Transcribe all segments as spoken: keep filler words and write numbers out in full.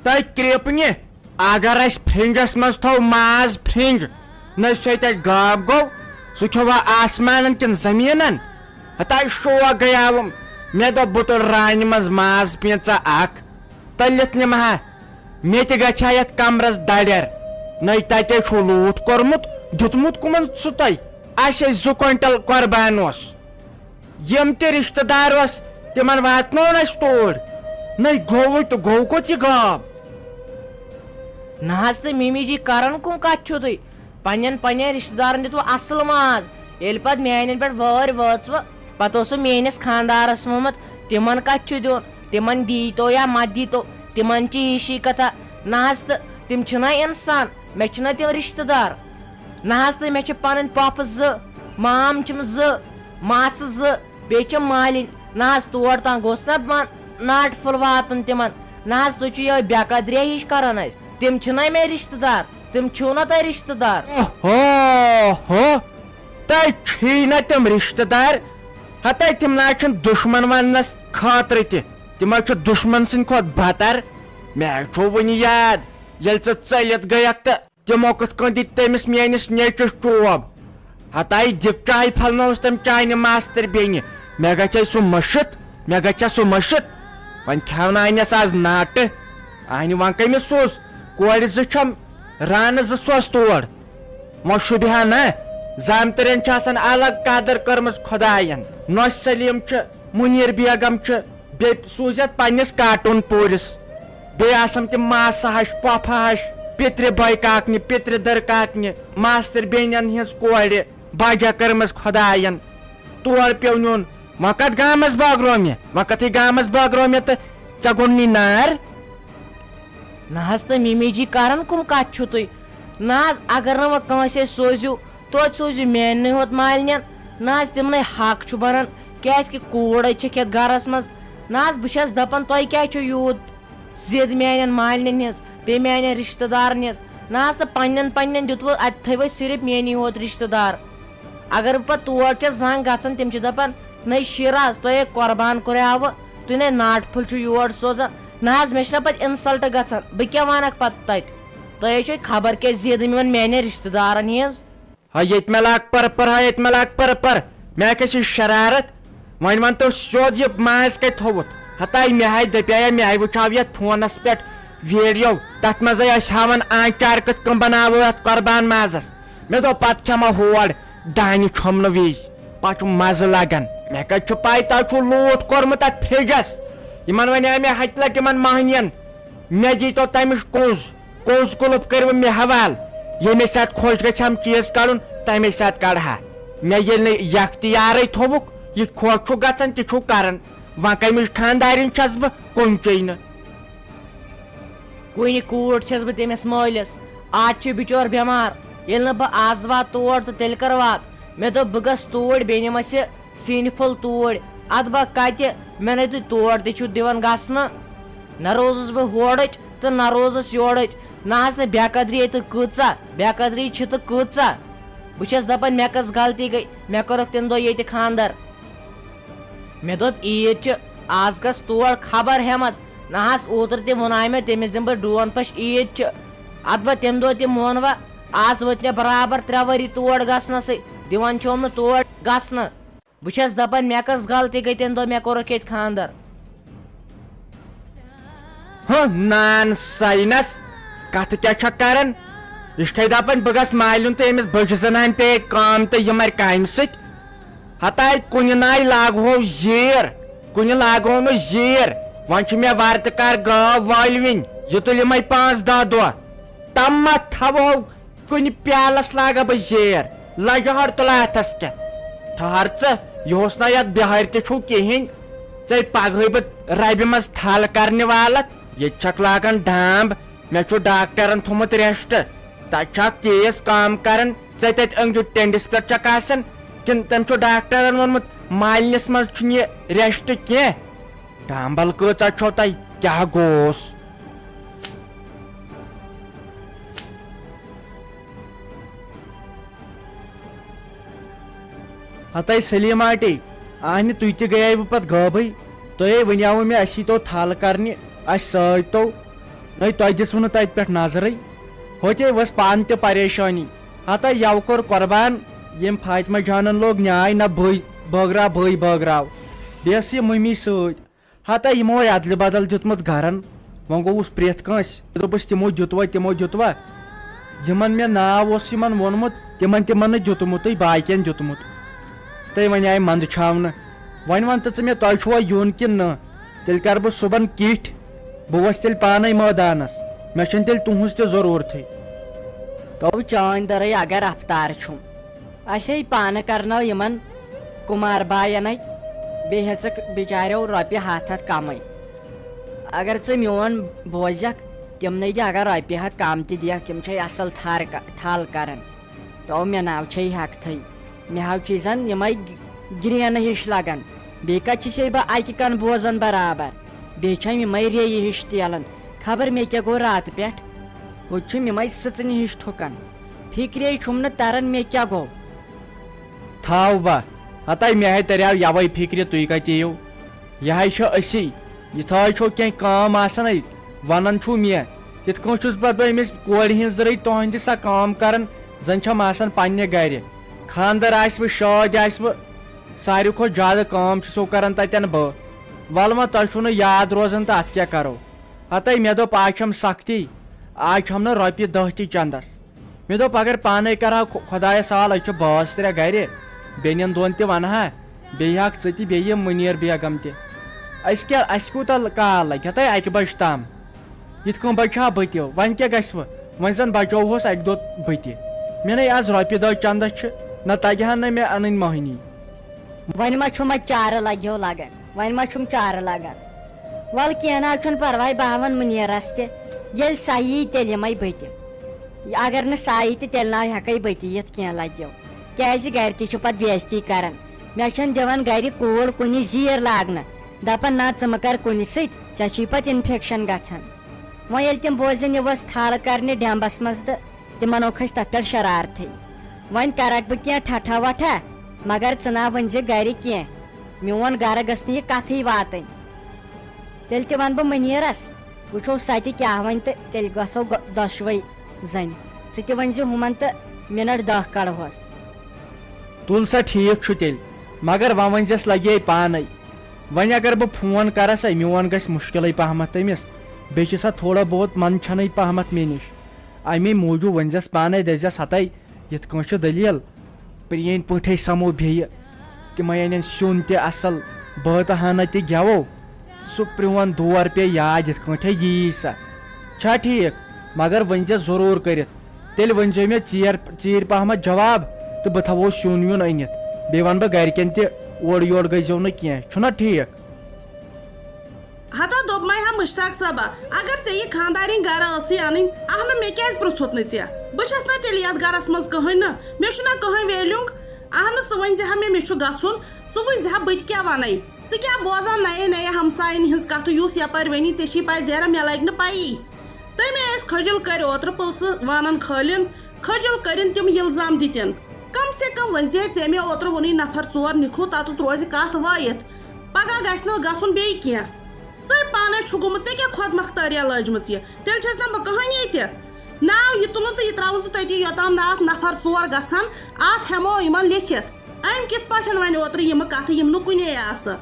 تۄہہِ کرٛیپنہِ، اگر اسہِ فرنجس منٛز تھوو ماز فرنج، نہ سُہ تتہِ غاب گوٚو، سُہ کھیوٚوا آسمانن کِنہٕ زٔمیٖنن؟ ہتاے شوق گٔیاوُم، مےٚ دوٚپ بہٕ تُلہٕ رانہِ منٛز ماز پیٖنژا اکھ، تٔلِتھ نِمہٕ ہا، مےٚ تہِ گژھِ ہا یتھ کمرس دڑیر، نٔے تتے چھُو لوٗٹھ کوٚرمُت، دیُتمُت کُمن سُہ تۄہہِ؟ اسہِ ٲسۍ زٕ کوینٹل قربان اوس۔ یِم تہِ رشتہٕ دار ٲسۍ، تِمن واتنوو نہٕ اَسہِ توٗرۍ۔ نٔے گوٚوُے تہٕ گوٚو کوٚت یہِ غاب؟ نہ حظ تہٕ مِمی جی، کران کُم کتھ چھِو تُہۍ؟ پننٮ۪ن پننٮ۪ن رشتہٕ دارن دیُتوٕ اصل ماز، ییٚلہِ پتہٕ میانٮ۪ن پٮ۪ٹھ وٲرۍ وٲژوٕ، پتہٕ اوسوٕ میٲنِس خاندارس ووٚنمُت، تِمن کتھ چھُ دیُن؟ تِمن دیٖتو یا مت دیٖتو، تِمن چھِ ہِشی کتھا۔ نہ حظ تہٕ تِم چھِنہ انسان، مےٚ چھِنہ تِم رشتہٕ دار۔ نہ حظ تہٕ مےٚ چھِ پنٕنۍ پۄپھٕ زٕ، مام چھِم زٕ، ماسہٕ زٕ، بیٚیہِ چھِ مالِنۍ۔ نہ حظ، تور تام گوٚژھ نہ مان-، ناٹہٕ پھوٚل واتُن تِمن۔ نہ حظ، تُہۍ چھِو یِہوٚے بے قدری ہِش کران اَسہِ۔ تِم چھِنہ مےٚ رشتہٕ دار، تِم چھِو نہ تۄہہِ رشتہٕ دار۔ اوہو ہو، تۄہہِ چھِی نہ تِم رشتہٕ دار؟ ہتے تِم نہ حظ چھِنہٕ دُشمن وننس خٲطرٕ تہِ، تِم حظ چھِ دُشمن سٕنٛدِ کھۄتہٕ بدتر۔ مےٚ حظ چھُ وُنہِ یاد، ییٚلہِ ژٕ ژٔلِتھ گٔیکھ تہٕ تِمو کِتھ کٔنۍ دِتۍ تٔمِس میٲنِس نیٚچوِس چوب؟ ہتایہِ دِکچاہے پھلنووُس تٔمۍ چانہِ ماستٕر بیٚنہِ۔ مےٚ گژھِ سُہ مٔشِتھ، مےٚ گژھِ سُہ مٔشِتھ۔ وۄنۍ کھٮ۪وناونس آز ناٹہٕ۔ اہنہِ وۄنۍ کٔمِس سوز؟ کورِ زٕ چھم، رانہٕ زٕ سوز تور۔ وۄنۍ شوٗبہِ ہا نہ؟ زامتٕرٮ۪ن چھِ آسان الگ قدر کٔرمٕژ خۄداین۔ نۄش سلیٖم چھِ، مُنیٖر بیگم چھِ، بیٚیہِ سوٗزِتھ پننِس کاٹوٗن پوٗرِس۔ بیٚیہِ آسَم تِم ماسہٕ ہَش، پۄپھٕ ہَش، پِترِ بٲے کاکنہِ، پِترِ دٕر کاکنہِ، ماستٕر بیٚنٮ۪ن ہٕنٛز کورِ، باجا کٔرمٕژ خۄدایَن۔ تور پیوٚو نیُن۔ وۄنۍ کَتھ گامَس بٲگرو مےٚ؟ وۄنۍ کَتھٕے گامَس بٲگرو مےٚ تہٕ ژےٚ گوٚنڈنٕے نار؟ نہ حظ تہٕ مِمی جی، کَران کٕم کَتھٕ چھِو تُہۍ؟ نہ حظ، اگر نہٕ وۄنۍ کٲنٛسے سوٗزِو، توتہِ سوٗزِو میٛانہِ ہوت مالِنٮ۪ن۔ نہ حظ، تِمنٕے حق چھُ بَنان، کیٛازِکہِ کوٗر حظ چھَکھ یَتھ گَرَس منٛز۔ نہ حظ، بہٕ چھَس دَپان، تۄہہِ کیٛازِ چھو یوٗت ضد میانٮ۪ن مالنٮ۪ن ہٕنٛز، بیٚیہِ میانٮ۪ن رشتہٕ دارن ہٕنٛز۔ نہ حظ، تہٕ پننٮ۪ن پننٮ۪ن دیُتوٕ، اتہِ تھٲوۍ صرف میٲنی ہوت رشتہٕ دار۔ اگر بہٕ پتہٕ تور چھَس زنگ گژھان، تِم چھِ دپان، "نٔے شیراز، تۄہے قربان کوٚریاوٕ، تُہۍ نے ناٹہٕ پھٔلۍ چھِو یور سوزان۔" نہ حظ، مےٚ چھِنہ پتہٕ insult گژھان، بہٕ کیٛاہ ونکھ پتہٕ تتہِ؟ تۄہے چھو خبر کیٛاہ زیٖدٕ میون میانٮ۪ن رشتہٕ دارن ہٕنٛز۔ ہا ییٚتہِ مےٚ لاگ پٔر پٔر، ہا ییٚتہِ مےٚ لاگ پٔر پٔر۔ مےٚ کیٛاہ چھِ شرارت؟ وۄنۍ وَن تو سیوٚد، یہِ ماز کَتہِ تھوٚوُتھ؟ ہتاے مےٚ ہاے دَپیٛایا، مےٚ ہاے وٕچھاو یَتھ فونَس پٮ۪ٹھ ویٖڈیو، تَتھ منٛز ٲسۍ ہاوان آنچار کِتھ کٔنۍ بَناوو یَتھ قۄربان مازَس۔ مےٚ دوٚپ، پَتہٕ کھٮ۪مہٕ ہور دانہِ چھۄمبنہٕ وِزِ، پَتہٕ چھُ مَزٕ لَگان۔ مےٚ کَتہِ چھُ پَے تۄہہِ چھُو لوٗٹھ کوٚرمُت اَتھ فرٛجَس؟ یِمَن وَنیٛاے مےٚ ہَتہِ لَٹہِ یِمَن مۄہنِیَن، مےٚ دیٖتو تَمِچ کُنٛز۔ کُنٛز قُلُف کٔرِو مےٚ حوال۔ ییٚمے ساتہٕ خۄش گژھِ ہم چیٖز کڑُن، تَمے ساتہٕ کڑٕ ہا۔ مےٚ ییٚلہِ نہٕ یختیارے تھوٚوُکھ، یہِ خۄش چھُ گژھان، تہِ چھُو کران۔ وۄنۍ کَمِچ خانٛدارِنۍ چھَس بہٕ، کُنچے نہٕ۔ کُنہِ کوٗر چھَس بہٕ تٔمِس مٲلِس۔ آز چھُ بِچور بٮ۪مار۔ ییٚلہِ نہٕ بہٕ آز واتہٕ تور تہٕ تیٚلہِ کر واتہٕ؟ مےٚ دوٚپ، بہٕ گژھٕ توٗرۍ، بیٚیہِ نِمَس یہِ سِنۍ پھوٚل توٗرۍ۔ اَدٕ با کَتہِ؟ مےٚ نے تُہۍ تور تہِ چھِو دِوان گژھنہٕ۔ نہ روزُس بہٕ ہورٕچ تہٕ نہ روزُس یورٕچ۔ نہ حظ، نہٕ بے قدری تہٕ کۭژاہ، بے قدری چھِ تہٕ کۭژاہ۔ بہٕ چھَس دَپان، مےٚ کۄس غلطی گٔے؟ مےٚ کوٚرُکھ تَمہِ دۄہ ییٚتہِ خانٛدر۔ مےٚ دوٚپ، عیٖد چھِ، آز گژھ تور خبر ہٮ۪مَس۔ نہ حظ، اوترٕ تہِ ووٚناے مےٚ، تٔمِس دِمہٕ بہٕ ڈون پَش، عیٖد چھِ۔ اَدٕ بہٕ تَمہِ دۄہ تہِ مون وۄنۍ، آز وٲتۍ مےٚ برابر ترٛےٚ ؤری تور گژھنَسٕے، دِوان چھُم نہٕ تور گژھنہٕ۔ بہٕ چھَس دَپان، مےٚ کۄس غلطی گٔے تَمہِ دۄہ، مےٚ کوٚرُکھ ییٚتہِ خانٛدر۔ ہہ، نان ساینس، کتھٕ کیٛاہ چھکھ کران؟ یہِ چھکھے دپان، بہٕ گژھٕ مالِیُن تہٕ أمِس بٔچھِ زنانہِ پیٚیہِ اَتہِ کٲم تہٕ یہِ مرِ کامہِ سۭتۍ۔ ہتاے کُنہِ ناے لاگہو زیٖر، کُنہِ لاگہو نہٕ زیٖر۔ وۄنۍ چھِ مےٚ وردٕ کار گٲو وٲلوِنۍ، یہِ تُلہِ یِمے پانٛژھ دَہ دۄہ۔ تَمہِ مہ تھاوہو کُنہِ پیالس لاگہٕ بہٕ زیر، لجہِ ہر تُلہٕ اَتھس کٮ۪تھ۔ ٹھہر ژٕ، یہِ اوس نہ یتھ بِہٲرۍ تہِ چھُو کِہیٖنۍ۔ ژے پگہٕے بہٕ ربہِ منٛز تھل کرنہِ والتھ۔ ییٚتہِ چھکھ لاگان ڈامب، مےٚ چھُ ڈاکٹرن تھوٚمُت ریسٹ۔ تتہِ چھکھ تیز کٲم کران، ژے تتہِ أنٛدرِ ٹینڈس پٮ۪ٹھ چھکھ آسان، کِنہٕ تٔمۍ چھُ ڈاکٹرن ووٚنمُت، مالِنِس منٛز چھُنہٕ یہِ ریسٹ کینٛہہ؟ ڈامبل کۭژاہ چھو تۄہہِ؟ کیٛاہ گوس؟ ہتے سلیٖم آٹے، اہنہِ تُہۍ تہِ گٔیاوٕ پتہٕ غٲبٕے۔ تۄہے ؤنیاوٕ مےٚ، اَسہِ ییٖتو تھل کرنہِ، اَسہِ سۭتۍ تو۔ ہے، تۄہہِ دِژوٕ نہٕ تتہِ پٮ۪ٹھ نظرٕے؟ ہوٚتے ؤژھ پانہٕ تہِ پریشٲنی۔ ہتا یَوٕ کوٚر قۄربان، ییٚمۍ فاطمہ جانن لوگ نیاے، نہ بٔے بٲگراو، بٔے بٲگراو۔ بیٚیہِ ٲس یہِ مٔمی سۭتۍ۔ ہتا یِمو ہے ادلہِ بدل دیُتمُت گرن۔ وۄنۍ گوٚوُس پرٛٮ۪تھ کٲنٛسہِ۔ دوٚپُس، تِمو دیُتوا، تِمو دیُتوا؟ یِمن مےٚ ناو اوس یِمن ووٚنمُت، تِمن، تِمن نہٕ دیُتمُتٕے، باقین دیُتمُت۔ تہٕ وۄنۍ آیہِ منٛدٕ چھاونہٕ۔ وۄنۍ وَن تہٕ ژٕ مےٚ، تۄہہِ چھُوا یُن کِنہٕ نہٕ؟ تیٚلہِ کَرٕ بہٕ صُبحن کِٹھۍ، بہٕ وَسہٕ تیٚلہِ پانَے مٲدانَس، مےٚ چھَنہٕ تیٚلہِ تُہٕنٛز تہِ ضروٗرتھٕے۔ تو چٲنۍ دٔرٕے اگر رفتار چھُم، اَسے پانہٕ کرنٲو یِمن کُمار باین اَتہِ، بیٚیہِ ہیٚژٕکھ بِچاریو رۄپیہِ ہَتھ ہَتھ کمٕے۔ اگر ژٕ میون بوزکھ، تِمنٕے دِ اگر رۄپیہِ ہَتھ کم تہِ دِکھ، تِم چھے اصل تھر ک-، تھل کران۔ تو مےٚ ناو چھے ہٮ۪کتھٕے۔ مےٚ ہاو چھِ زن یِمے گرٛینہٕ ہِش لگان۔ بیٚیہِ کتہِ چھسے بہٕ اکہِ کنہٕ بوزان برابر؟ بیٚیہِ چھم یِمے ریٚیہِ ہِش تیلان۔ خبر مےٚ کیٛاہ گوٚو راتہٕ پٮ۪ٹھ؟ ہوٚتہِ چھِم یِمے سٕژنہِ ہِش ٹھُکان۔ فِکرے چھُم نہٕ تران مےٚ کیٛاہ گوٚو۔ تھاو با، ہتاے مےٚ ہے تریاو یوے فِکرِ تُہۍ کتہِ یِیِو۔ یہِ ہے چھِ أسی۔ یہِ تھٲے چھو کینٛہہ کٲم آسان ہے، ونان چھُو مےٚ۔ یِتھ کٲنٛٹھۍ چھُس پتہٕ بہٕ أمِس کورِ ہِنٛز دٔرٕے تُہنٛدِ سۄ کٲم کران، زن چھم آسان پننہِ گرِ۔ خانٛدر آسہِ وٕ، شٲدۍ آسہِ وٕ، ساروی کھۄتہٕ زیادٕ کٲم چھُسو کران تتٮ۪ن بہٕ۔ ولہٕ وۄنۍ تۄہہِ چھُو نہٕ یاد روزان تہٕ اتھ کیٛاہ کرو؟ ہتے مےٚ دوٚپ، آز چھم سختی، آز چھم نہٕ رۄپیہِ دہ تہِ چندس۔ مےٚ دوٚپ، اگر پانے کرہا خۄ-، خۄدایس حوالہٕ، أسۍ چھِ بٲژ ترٛےٚ گرِ، بیٚنٮ۪ن دۄن تہِ ونہٕ ہا، بیٚیہِ ہکھ ژٕ تہِ، بیٚیہِ یہِ مُنیر بیگم تہِ۔ أسۍ کیٛاہ، اسہِ کوٗتاہ کال لگہِ؟ ہتے اکہِ بجہِ تام۔ یِتھ کٔنۍ بچہٕ ہا بہٕ تہِ، وۄنۍ کیٛاہ گژھِ وۄنۍ؟ وۄنۍ زن بچووہس اکہِ دۄہ بہٕ تہِ۔ مےٚ نے آز رۄپیہِ دہ چندس چھِ، نہ تگہِ ہا نہٕ مےٚ انٕنۍ مٔہنی۔ وۄنۍ ما چھُم اتہِ چارٕ لگیو لگان؟ وۄنۍ ما چھُم چارٕ لگان؟ ول، کینٛہہ نہ حظ چھُنہٕ پرواے، بہٕ ہاوَن مُنیرس تہِ۔ ییٚلہِ سۄ یی، تیٚلہِ یِمے بہٕ تہِ۔ اگر نہٕ سۄ یی تہٕ تیٚلہِ نہ ہٮ۪کے بہٕ تہِ یِتھ کینٛہہ لگیو۔ کیٛازِ گرِ تہِ چھِ پتہٕ بے عزتی کران۔ مےٚ چھَنہٕ دِوان گرِ کوٗر کُنہِ زیٖر لاگنہٕ۔ دپان، نہ، ژٕ مہ کر کُنہِ سۭتۍ، ژےٚ چھُے پتہٕ انفیکشن گژھان۔ وۄنۍ ییٚلہِ تِم بوزن یہِ ؤژھ تھل کرنہِ ڈیمبس منٛز تہٕ تِمن اوکھ اَسہِ تتھ پٮ۪ٹھ شرارتھٕے۔ وۄنۍ کرکھ بہٕ کینٛہہ ٹھٹھا وٹھا، مگر ژٕ نہ ؤنۍ زِ گرِ کینٛہہ۔ میون گرٕ گٔژھ نہٕ یہِ کتھٕے واتٕنۍ۔ تیٚلہِ تہِ ونہٕ بہٕ مُنیرس، وٕچھو سۄ تہِ کیٛاہ ونہِ تہٕ تیٚلہِ گژھو گۄ-، دۄشوے زنہِ۔ ژٕ تہِ ؤنۍ زِ ہُمن تہٕ منٹ دہ کڑہوس۔ تُل سا، ٹھیٖک چھُ تیٚلہِ، مگر وۄنۍ ؤنۍ زٮ۪س لگے پانے۔ وۄنۍ اگر بہٕ فون کرس، ہے، میون گژھِ مُشکلٕے پہمتھ تٔمِس۔ بیٚیہِ چھِ سۄ تھوڑا بہت منٛدچھنٕے پہمتھ مےٚ نِش۔ اَمے موٗجوٗب ؤنۍ زٮ۪س پانے، دٔپۍ زٮ۪س، ہتے، یِتھ کٲنٛٹھۍ چھِ دٔلیٖل، پرٛٲنۍ پٲٹھۍ سَمو بیٚیہِ۔ تِمَے اَنن سیُن تہِ اَصٕل، بٲتہٕ ہنا تہِ گٮ۪وو۔ سُہ پرٛون دور پیٚیہِ یاد، یِتھ کٲنٛٹھۍ یی سا۔ چھا ٹھیٖک؟ مگر ؤنۍ زِ ضروٗر کٔرِتھ۔ تیٚلہِ ؤنۍ زیو مےٚ ژیر، ژیٖرۍ پہمتھ جواب، تہٕ بہٕ تھاوو سیُن ویُن أنِتھ۔ بیٚیہِ وَنہٕ بہٕ گرِکٮ۪ن تہِ، اورٕ یورٕ گٔژھۍ زیو نہٕ کینٛہہ۔ چھُنہ ٹھیٖک؟ ہتا دوٚپمَے ہا مشتاق صٲبہ، اگر ژےٚ یہِ خانٛدارِنۍ گرٕ ٲسٕے اَنٕنۍ، اہنُو، مےٚ کیٛازِ پرٛژھُتھ نہٕ ژےٚ؟ بہٕ چھَس نہ تیٚلہِ یَتھ گرس منٛز کٕہٕنۍ نہٕ، مےٚ چھُنہ کٕہٕنۍ ویلیوٗنگ۔ اہنُو، ژٕ ؤنۍ زِ ہا مےٚ، مےٚ چھُ گژھُن، ژٕ وٕچھ زِ ہا بہٕ تہِ کیٛاہ وَنَے۔ ژٕ کیٛاہ بوزان نَیے نَیے ہمساین ہِنٛز کَتھٕ، یُس یَپٲرۍ وَنی ژےٚ چھی پَے زیرہ، مےٚ لَگہِ نہٕ پَیی۔ تٔمۍ ٲسۍ کھٔجِل کٔرۍ اوترٕ پُلسہٕ وانَن کھٲلِن، کھٔجِل کٔرِن تِم اِلزام دِتِن۔ کم سے کم ؤنۍ زِ ژےٚ مےٚ اوترٕ ووٚنُے نفر ژور نِکھو تَتُتھ روزِ کَتھ وٲیِتھ۔ پگاہ گژھِ نہٕ گژھُن بیٚیہِ کینٛہہ۔ ژٕے پانے چھُ گوٚمُت، ژےٚ کیٛاہ خۄد مختٲریہ لٲجمٕژ یہِ؟ تیٚلہِ چھَس نہ بہٕ کٕہٕنۍ ییٚتہِ۔ ناو یہِ تُلُن تہٕ یہِ ترٛاوُن ژٕ تٔتی، یوٚتام نہٕ اَتھ نفر ژور گژھن، اَتھ ہٮ۪مو یِمن لیکھِتھ۔ أمۍ کِتھ پٲٹھۍ وَنہِ اوترٕ یِمہٕ کَتھٕ یِم نہٕ کُنے آسہٕ؟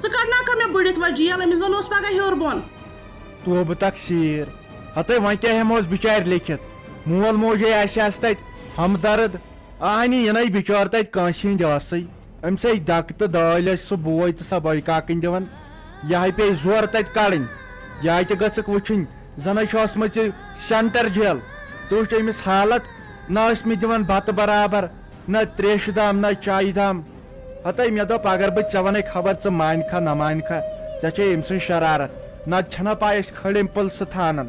ژٕ کڑناکھا مےٚ بٔڑِتھ وۄنۍ جیل، أمِس زَن اوس پگاہ ہیوٚر بۄن۔ توبہٕ تقصیٖر۔ ہتے وۄنۍ کیٛاہ ہٮ۪مہوس بِچارِ لیکھِتھ؟ مول موجے آسہِ ہس تتہِ ہمدرد۔ اہنی، یِنَے بِچٲر تَتہِ کٲنٛسہِ ہِنٛدۍ ٲسٕے۔ أمۍ سٕے دَکہٕ تہٕ دٲلۍ ٲسۍ سُہ بوے تہٕ سۄ بٲے کاکٕنۍ دِوان۔ یہِ ہَے پیٚیہِ زورٕ تَتہِ کَڑٕنۍ۔ یہِ ہَے تہِ گٔژھٕکھ وٕچھِنۍ، زَن ہے چھِ ٲسمٕژ یہِ سٮ۪نٹَر جیل۔ ژٕ وٕچھ أمِس حالت، نہ ٲسۍ مٕتۍ دِوان بَتہٕ برابر، نہ ترٛیشہِ دام، نہ چایہِ دام۔ ہَتَے مےٚ دوٚپ، اگر بہٕ ژےٚ وَنَے، خبر ژٕ مانکھا نہ مانکھا، ژےٚ چھے أمۍ سٕنٛز شرارت۔ نَتہٕ چھَنا پَے أسۍ کھٲلۍ أمۍ پُلسہٕ تھانَن۔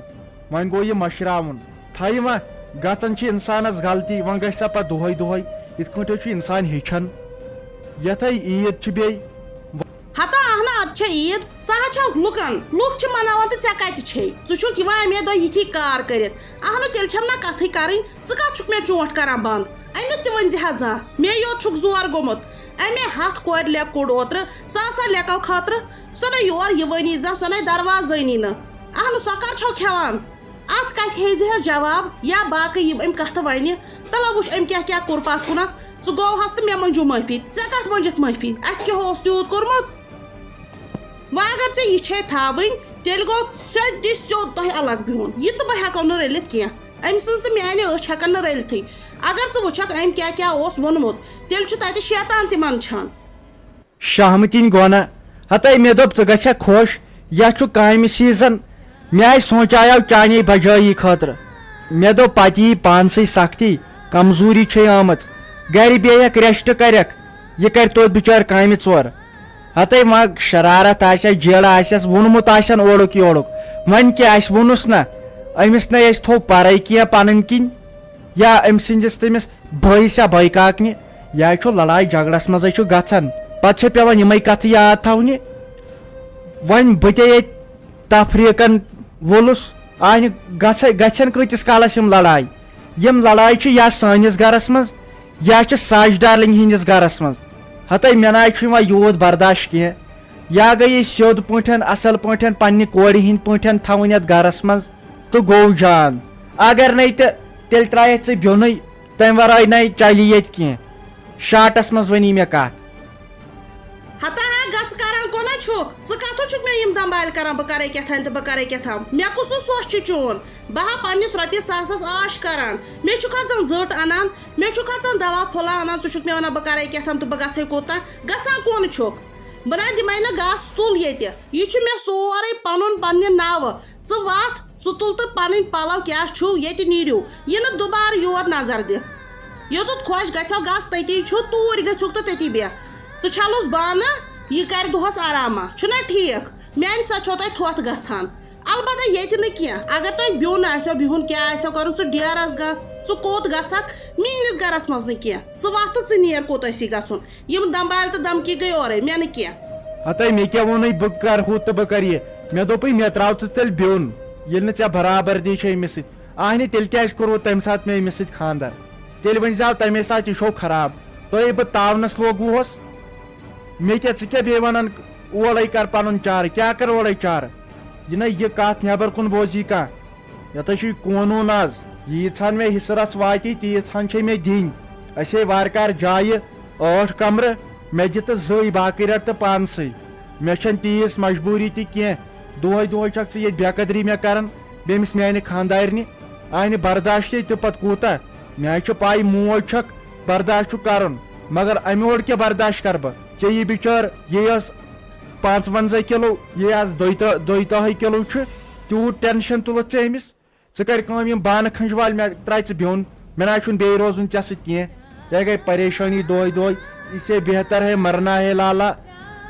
وۄنۍ گوٚو یہِ مٔشراوُن۔ تھایہِ وۄنۍ، گژھان چھِ انسانس غلطی، وۄنۍ گژھِ سا پتہٕ دۄہے دۄہے؟ یِتھ کٲٹھۍ حظ چھُ انسان ہیٚچھان۔ یتھے عیٖد چھِ بیٚیہِ۔ ہتا اہنہ، ادٕ چھےٚ عیٖد، سۄ حظ چھےٚ لُکن، لُکھ چھِ مناوان تہٕ ژےٚ کتہِ چھے؟ ژٕ چھُکھ یِوان امے دۄہ یِتھی کار کٔرِتھ۔ اہنہ، تیٚلہِ چھَم نہ کتھٕے کرٕنۍ، ژٕ کتھ چھُکھ مےٚ چونٛٹھ کران بنٛد؟ أمِس تہِ ؤنۍ زِ ہا زانٛہہ، مے یوت چھُکھ زور گوٚمُت۔ امے ہتھ کورِ لیٚکھ کوٚڑ اوترٕ، سۄ آسا لیٚکو خٲطرٕ؟ سۄ نے یور یِوٲنی زانٛہہ، سۄ نے دروازٲنی نہٕ۔ اہنُو، سۄ کر چھو کھٮ۪وان؟ اتھ کتھِ ہیزِ ہس جواب یا باقٕے یِم أمۍ کتھٕ ونہِ؟ تلہ وٕچھ، أمۍ کیٛاہ کیٛاہ کوٚر پتھ کُنتھ۔ ژٕ گوٚوہس تہٕ مےٚ مٔنجو معٲفی۔ ژےٚ کتھ مٔنجتھ معٲفی؟ اسہِ کیٛاہ اوس تیوٗت کوٚرمُت؟ وۄنۍ اگر ژےٚ یہِ چھے تھاوٕنۍ، تیٚلہِ گوٚو سیوٚدِ سیوٚد تۄہہِ الگ بِہُن۔ یہِ تہٕ بہٕ ہٮ۪کو نہٕ رٔلِتھ کینٛہہ۔ أمۍ سٕنٛز تہٕ میانہِ أچھ ہٮ۪کن نہٕ رٔلتھٕے۔ اگر ژٕ وٕچھکھ أمۍ کیٛاہ کیٛاہ اوس ووٚنمُت، تیٚلہِ چھُ تتہِ شیطان تہِ منٛدچھان۔ شہمتٕنۍ گۄنہ، ہتے مےٚ دوٚپ ژٕ گژھکھ خۄش، یا چھُ کامہِ سیزن۔ مےٚ آیہِ سونچایو چانے بجٲیی خٲطرٕ۔ مےٚ دوٚپ پتہٕ یی پانسٕے سختی، کمزوری چھے آمٕژ، گرِ بیٚہکھ ریسٹ کرکھ، یہِ کرِ توتہِ بچار کامہِ ژور۔ ہتے وۄنۍ شرارت آسہِ ہا، جیڑٕ آسٮ۪س، ووٚنمُت آسٮ۪ن اورُک یورُک، وۄنۍ کیٛاہ آسہِ ووٚنُس نہ؟ أمِس نے أسۍ تھوٚو پرے کینٛہہ پنٕنۍ کِنۍ، یا أمۍ سٕنٛدِس تٔمِس بٲیِس یا بٲے کاکنہِ، یا چھُ لڑایہِ جھگڑس منٛزے چھُ گژھان، پتہٕ چھِ پٮ۪وان یِمے کتھٕ یاد تھاونہِ۔ وۄنۍ بہٕ تہِ ییٚتہِ تفریقن وولُس، آہنہِ گژھے، گژھن کۭتِس کالس یِم لڑایہِ؟ یِم لڑایہِ چھِ یا سٲنِس گرس منٛز، یا چھِ ساجہِ ڈارلنگ ہٕنٛدِس گرس منٛز۔ ہتے مےٚ ناے چھُ یِوان یوٗت برداش کینٛہہ۔ یا گٔیے سیوٚد پٲٹھۍ، اصل پٲٹھۍ، پننہِ کورِ ہٕنٛدۍ پٲٹھۍ تھاوٕنۍ یتھ گرس منٛز تہٕ گوٚو جان۔ اگر نے تہٕ تیٚلہِ ترایتھ ژٕ بیوٚنُے، تمہِ ورٲے نے چلی ییٚتہِ کینٛہہ۔ شاٹس منٛز ؤنی مےٚ کتھ۔ ہتا ہا، گژھ کران کونہ چھُکھ؟ ژٕ کتھو چھُکھ مےٚ یِم دمبالۍ کران، بہٕ کرے کیٛاہ تام تہٕ بہٕ کرے کیٛاہ تام؟ مےٚ کُس سُہ سۄچھ چھُ چون؟ بہٕ ہا پننِس رۄپیہِ ساسس آش کران۔ مےٚ چھُکھ ژَن زٔٹ انان، مےٚ چھُکھ ژَن دوا پھوٚلہ انان، ژٕ چھُکھ مےٚ ونان بہٕ کرے کیٛاہ تام تہٕ بہٕ گژھے کوٚت تام؟ گژھان کونہ چھُکھ؟ بہٕ نہ دِمے نہٕ گاسہٕ تُل ییٚتہِ۔ یہِ چھُ مےٚ سورُے پنُن پننہِ ناوٕ۔ ژٕ وَتھ، ژٕ تُل تہٕ پنٕنۍ پلو کیٛاہ چھُو، ییٚتہِ نیٖرِو۔ یہِ نہٕ دُبارٕ یور نظر دِتھ۔ یوٚتَتھ خۄش گژھٮ۪و گژھ، تٔتی چھُ، توٗرۍ گٔژھِو تہٕ تٔتی بیٚہہ۔ ژٕ چھَلُس بانہٕ، یہِ کَرِ دۄہَس آرامہ۔ چھُنہ ٹھیٖک؟ میٛانہِ سۭتۍ چھو تۄہہِ تھۄتھ گژھان۔ البتہ ییٚتہِ نہٕ کینٛہہ۔ اگر تۄہہِ بیوٚن آسیو بِہُن، کیٛاہ آسیو کَرُن، ژٕ ڈیرَس گژھ، ژٕ کوٚت گژھکھ؟ میٛٲنِس گَرَس منٛز نہٕ کینٛہہ۔ ژٕ وَتھ تہٕ ژٕ نیر، کوٚت آسی گژھُن؟ یِم دمبالۍ تہٕ دمکی گٔے اورے، مےٚ نہٕ کینٛہہ۔ ہتے مےٚ کیٛاہ ووٚنُے، بہٕ کرٕ ہُہ تہٕ بہٕ کرٕ یہِ؟ مےٚ دوٚپُے مےٚ ترٛاو ژٕ تیٚلہِ بیوٚن، ییٚلہِ نہٕ ژےٚ برابردی چھے أمِس سۭتۍ۔ آہنہِ تیٚلہِ کیٛازِ کوٚروٕ تمہِ ساتہٕ مےٚ أمِس سۭتۍ خانٛدر؟ تیٚلہِ ؤنۍ زیو تمے ساتہٕ یہِ چھو خراب۔ تۄہے بہٕ تاونس لوگوُہس۔ مےٚ کیٛاہ، ژٕ کیٛاہ بیٚیہِ ونان اورے کر پنُن چارٕ؟ کیٛاہ کر اورے چارٕ؟ یہِ نہ یہِ کتھ نٮ۪بر کُن بوزی کانٛہہ۔ یتھ چھُے قونوٗن از، ییٖژہن مےٚ حصہٕ رژھ واتی، تیٖژہن چھے مےٚ دِنۍ۔ أسے وارٕ کارٕ جایہِ ٲٹھ کمرٕ، مےٚ دِ تہٕ زٕے، باقٕے رٹ تہٕ پانسٕے۔ مےٚ چھنہٕ تیٖژ مجبوٗری تہِ کینٛہہ۔ دۄہے دۄہے چھکھ ژٕ ییٚتہِ بے قدری مےٚ کران، بیٚیہِ أمِس میانہِ خانٛدارنہِ۔ آہنہِ برداشتے تہٕ پتہٕ کوٗتاہ؟ مےٚ حظ چھِ پاے موج چھکھ، برداشت چھُ کرُن، مگر امہِ اورٕ کیٛاہ برداشت کرٕ بہٕ؟ ژےٚ یہِ بِچٲر، یہِ ٲس پانٛژونٛزاہ کِلو، یہِ آز دۄیہِ ترٕٛہ، دۄیہِ ترٕٛہے کِلو چھُ، تیوٗت ٹینشن تُلُتھ ژےٚ أمِس؟ ژٕ کر کٲم، یِم بانہٕ کھنٛجوالۍ مےٚ ترٛاوِ ژٕ بیوٚن، مےٚ نہ حظ چھُنہٕ بیٚیہِ روزُن ژےٚ سۭتۍ کینٛہہ۔ یہِ گٔے پریشٲنی دۄہے دۄہے، اس سے بہتر ہے مرنا ہے لالا،